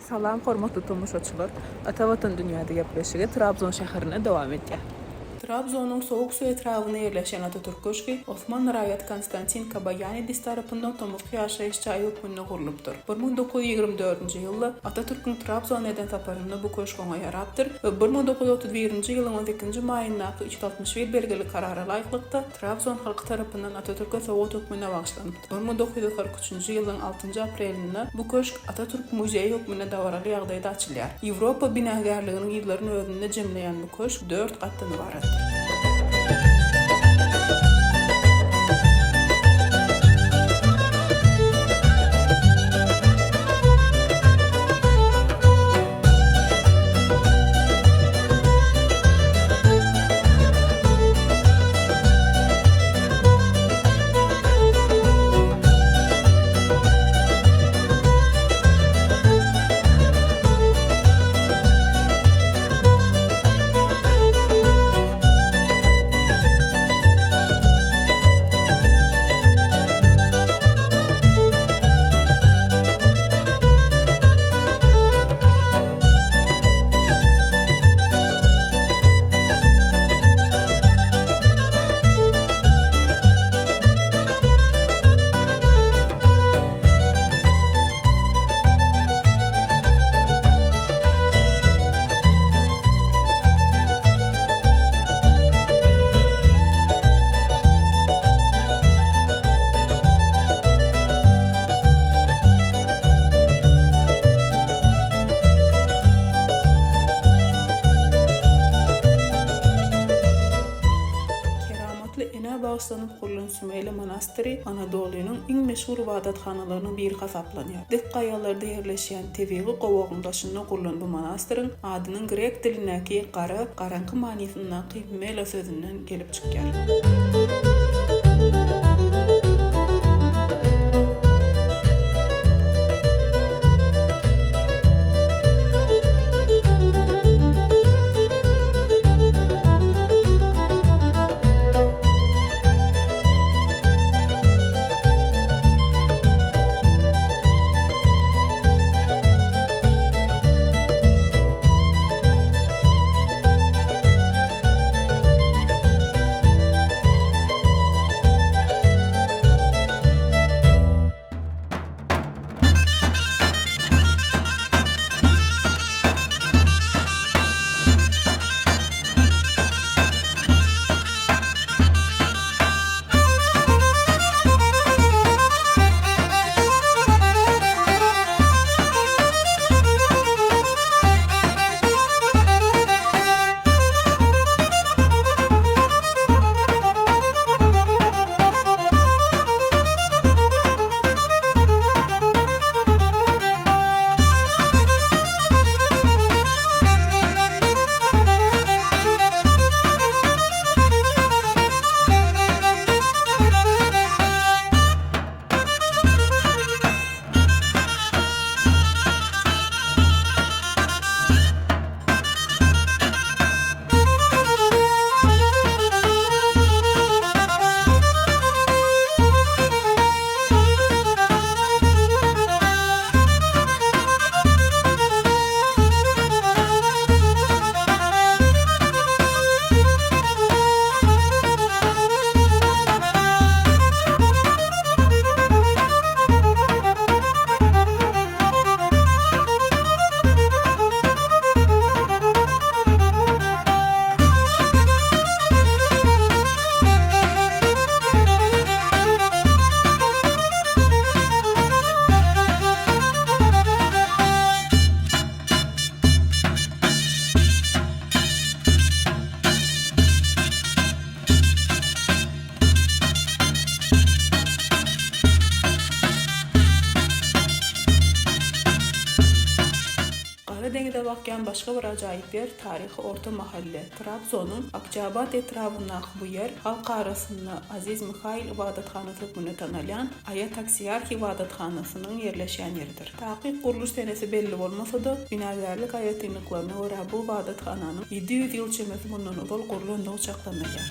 Salam hormatly tomaşaçylar! Ata Watan dünýäde gepleşigi Trabzon şäherinde dowam edýär. Trabzonyň Sowuk suw etrabynda ýerleşen Atatürk köşgi Osmanly raýaty Konstantin Kabaýanidis tarapyndan tomusky ýaşaýyş jaýy hökmünde gurlupdyr. 1924-nji ýylda Atatürküň Trabzona eden saparynda bu köşk oňa ýarapdyr we 1931-nji ýylyň on sekizinji maýyndaky 361 belgili karara laýyklykda Trabzon halky tarapyndan Atatürke sowgat hökmünde bagyşlanypdyr. 1943-nji ýylyň altynjy aprelinde bu köşk Atatürk muzeýi hökmünde dabaraly ýagdaýda açylýar. Ýewropa binagärliginiň yzlaryny özünde jemleýän bu köşk dört gatdan ybaratdyr. Keramatly enä bagyşlanyp gurlan Sümele monastyry Anadolynyň iň meşhur ybadathanalarynyň biri hasaplanýar. Dik gaýalarda ýerleşýän tebigy gowagyň daşynda gurlan bu monastyryň adynyň grek dilindäki gara, garaňky manysyndaky mela sözünden gelip çykýar. Gara deňize bakýan başga bir ajaýyp ýer taryhy orta mahalle. Trabzonyň Akçaabat etrabyndaky bu ýer halk arasynda Aziz Mihail ybadathanasy hökmünde tanalýan Aýa Taksiarh ybadathanasynyň ýerleşýän ýeridir. Takyk gurluş senesi belli bolmasa-da, binagärlik aýratynlyklaryna görä bu ybadathananyň 700 ýyl çemesi mundan ozal gurlandygy çaklanylýar.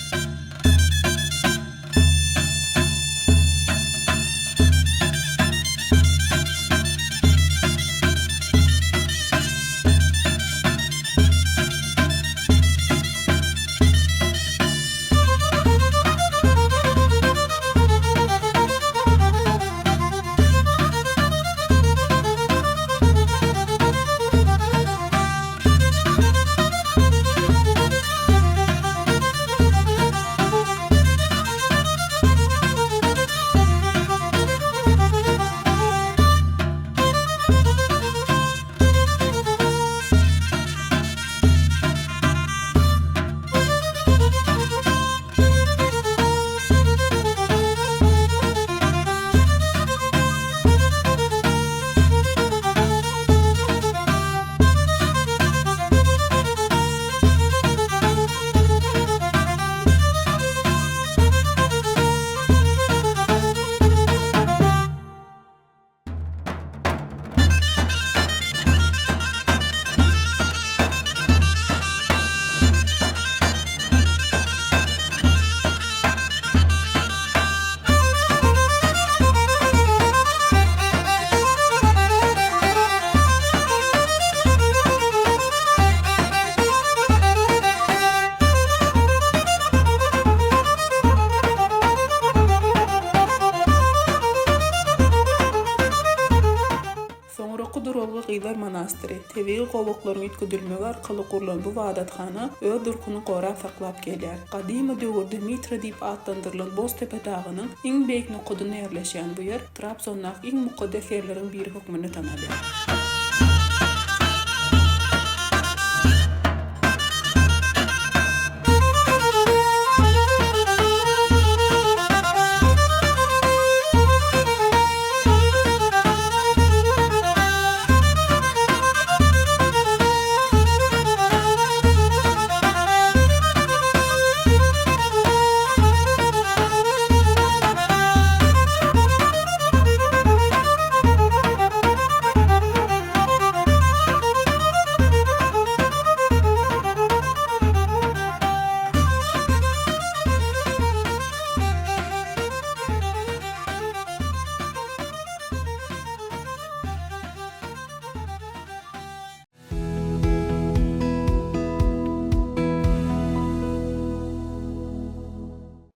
monastyry. Tebigy gowaklaryň üýtgedilmegi arkaly gurlan bu ybadathana öz durkuny gorap saklap gelýär. Gadymy döwürde Mitra diýip atlandyrylan Boztepe dagynyň iň beýik nokadynda ýerleşýän bu ýer Trabzondaky iň mukaddes ýerleriň biri hökmünde tanalýar.